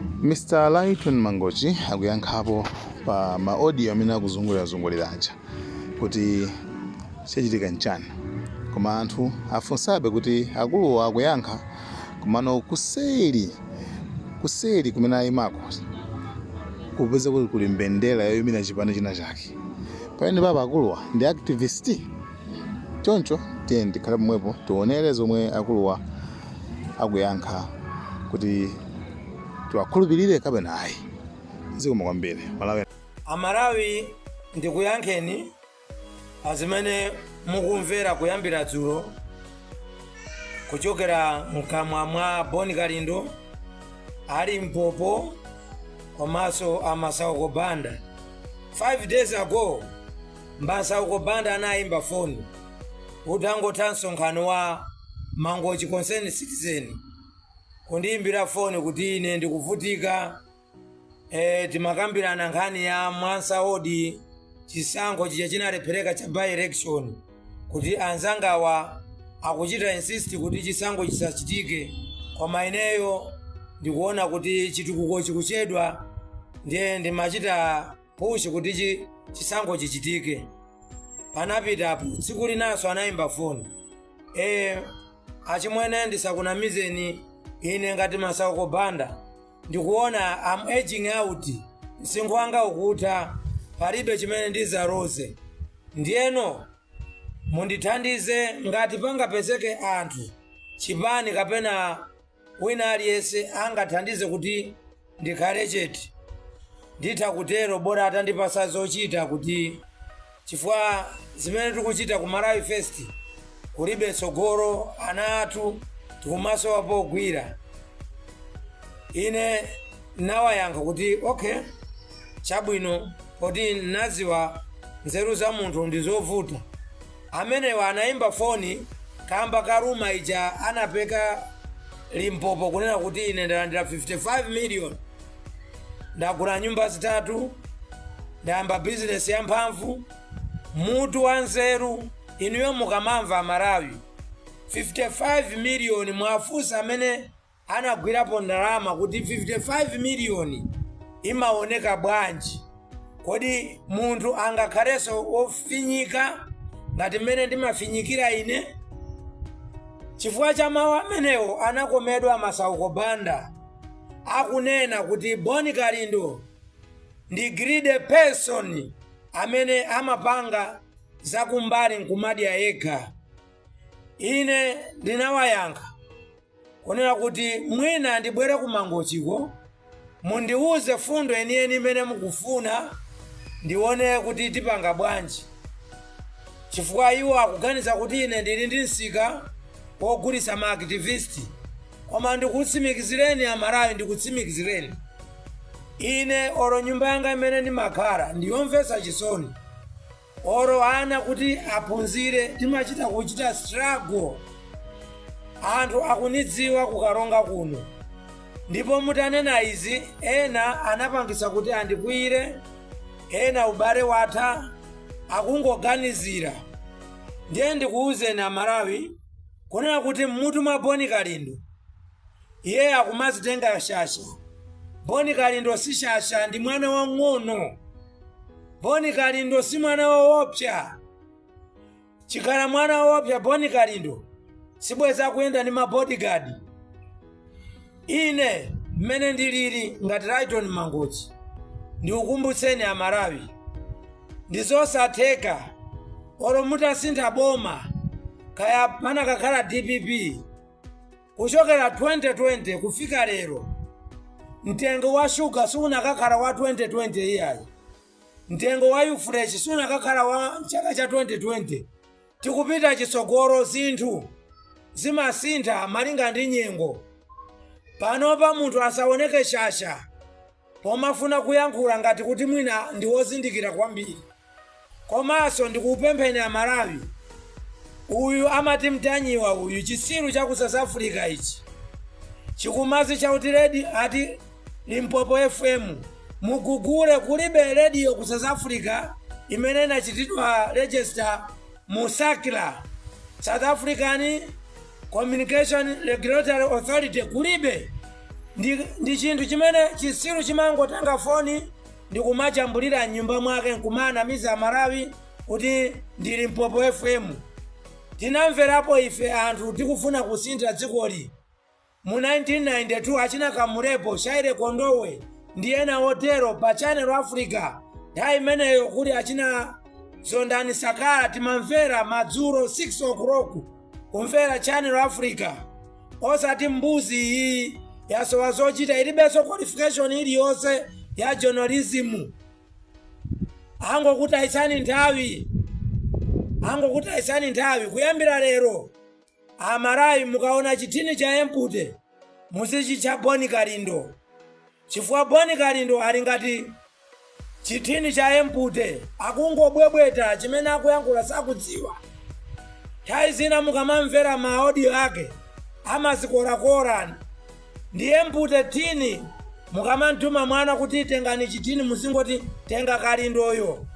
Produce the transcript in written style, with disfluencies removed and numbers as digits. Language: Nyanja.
Mr Lyton Mangochi akuyankhapo pa ma audio amene akuzungulirazungulira aja kuti chachitika nchani, koma anthu afunsabe kuti akuluwa akuyankha, komano kuseri kuseri kumene ayimako kupeza kuti kuli mbendera yoyimira chipani china chake. Pamene papa akuluwa ndi activist choncho, tiye tikhale pomwepo tionere zomwe akuluwa akuyankha kuti tiwakhulupirire kapena ayi. Zikomo kwambiri, Malawi. Amalawi, ndikuyankheni azimene mukumvera kuyambira dzulo kuchokera mkamwa mwa Boni Kalindo ali Mpopo komanso Amasauko Banda. 5 days ago Masauko Banda anayimba foni utangotha msonkhano wa Mangochi Concerned Citizen kundiyimbira foni kuti ine ndikuvutika. Timakambirana nkhani ya Mwansa Ward, chisankho chija chinalephereka cha by election, kuti anzangawa akuchita insist kuti chisankho chisachitike, koma ineyo ndikuona kuti chitukuko chikuchedwa, ndiye ndimachita push kuti chisankho chichitike. Panapitapo tsiku linanso anayimba foni, "Achimwene, ndisakunamizeni, ine ngati Masauko Banda ndikuona am aging out, msinkhu wanga ukutha, palibe chimene ndizaloze. Ndiyeno mundithandize ngati pangapezeke anthu, chipani kapena wina aliyense angathandize kuti ndikhale chete, nditha kutero, bola atandipasa zochita, kuti chifukwa zimene tikuchita ku Malawi First kulibe tsogolo, ana athu tikumasowa pogwira." Ine nawayankha kuti okay, chabwino, poti naziwa nzeru za munthu ndi zovuta. Amenewa anayimba foni kamba ka rumour ija anapeka Limpopo kunena kuti ine ndalandira 55 million, ndagula nyumba zitatu, ndayamba bizinesi yamphamvu. Mutu wa nzeru inuyo mukamamva Amalawi, 55 million, mwafunsa amene anagwirapo ndalama kuti 55 million imaoneka bwanji? Kodi munthu angakhalenso wofinyika ngati mmene ndimafinyikira ine? Chifukwa cha mawu amenewo anakomedwa Masauko Banda akunena kuti Boni Kalindo ndi greedy person amene amapanga zakumbali nkumadya yekha. Ine ndinawayankha kunena kuti mwina ndibwere ku Mangochiko, mundiuze fundo yeniyeni imene mukufuna, ndione kuti tipanga bwanji, chifukwa iwo akuganiza kuti ine ndili ndi msika wogulitsa ma activist. Koma ndikutsimikizireni Amalawi, ndikutsimikizireni, ine olo nyumba yanga imene ndimakhala ndiyomvetsa chisoni, olo ana kuti aphunzire timachita kuchita struggle. Anthu akunidziwa kukalonga kuno. Ndipo mutanena izi, ena anapangisa kuti andikwiyire, ena ubale watha, akungoganizira. Ndiye ndikuwuzeni Amalawi kunena kuti mmutu mwa Boni Kalindo, iye akumazitenga shasha. Boni Kalindo si shasha, ndi mwana wang'ono. Boni Kalindo si mwana woopsa. Chikhala mwana woopsa Boni Kalindo, sibweza akuyenda ndi mabodyguard. Ine mmene ndilili ngati Lyton Mangochi, ndikukumbutseni Amalawi, ndi zosatheka olo mutasintha boma, kaya panakakhala DPP kuchokera 2020 kufika lero, mtengo wa shuga siunakakhala wa 2020 iyayi, mtengo wa ufresh siunakakhala wa chaka cha 2020. Tikupita chitsogolo, zinthu zimasintha malinga ndi nyengo. Panopa munthu asaoneke shasha pomafuna kuyankhula ngati kuti mwina ndi wozindikira kwambiri. Komanso ndikupempheni Amalawi, uyu amati Mtanyiwa uyu, chitsiru cha ku South Africa ichi chikumazi chauti redi ati Limpopo FM, mugugule, kulibe radio ku South Africa imene inachitidwa register mu SACRA, South African Communication Regulatory Authority, kulibe. Ndi chinthu chimene chisiru chimangotenga foni ndikumajambulira mnyumba mwake nkumanamiza Amalawi kuti ndi Limpopo FM. Tinamverapo ife anthu tikufuna kusintha dzikoli mu 1992, achina Kamulepo, Shyley Kondowe ndi ena otero pa Channel Africa. Nthawi imeneyo kuli achina Zondani Sakala. Timamvera madzulo 6 o'clock, kumvera Channel Africa, osati mbuzi iyi yasowa zochita, ilibenso qualification iliyonse ya journalism. Angokutayitsani nthawi, angokutayitsani nthawi. Kuyambira lero, Amalawi, mukaona chithini cha empty, muzichitcha Boni Kalindo, chifukwa Boni Kalindo ali ngati chithini cha empty, akungobwebweta, chimene akuyankhula sakudziwa. Nthawi zina mukamamvera ma audio ake, amazikorakora, ndi empty tin. Mukamamtuma mwana kuti tengani chithini, muzingoti tenga Kalindoyo.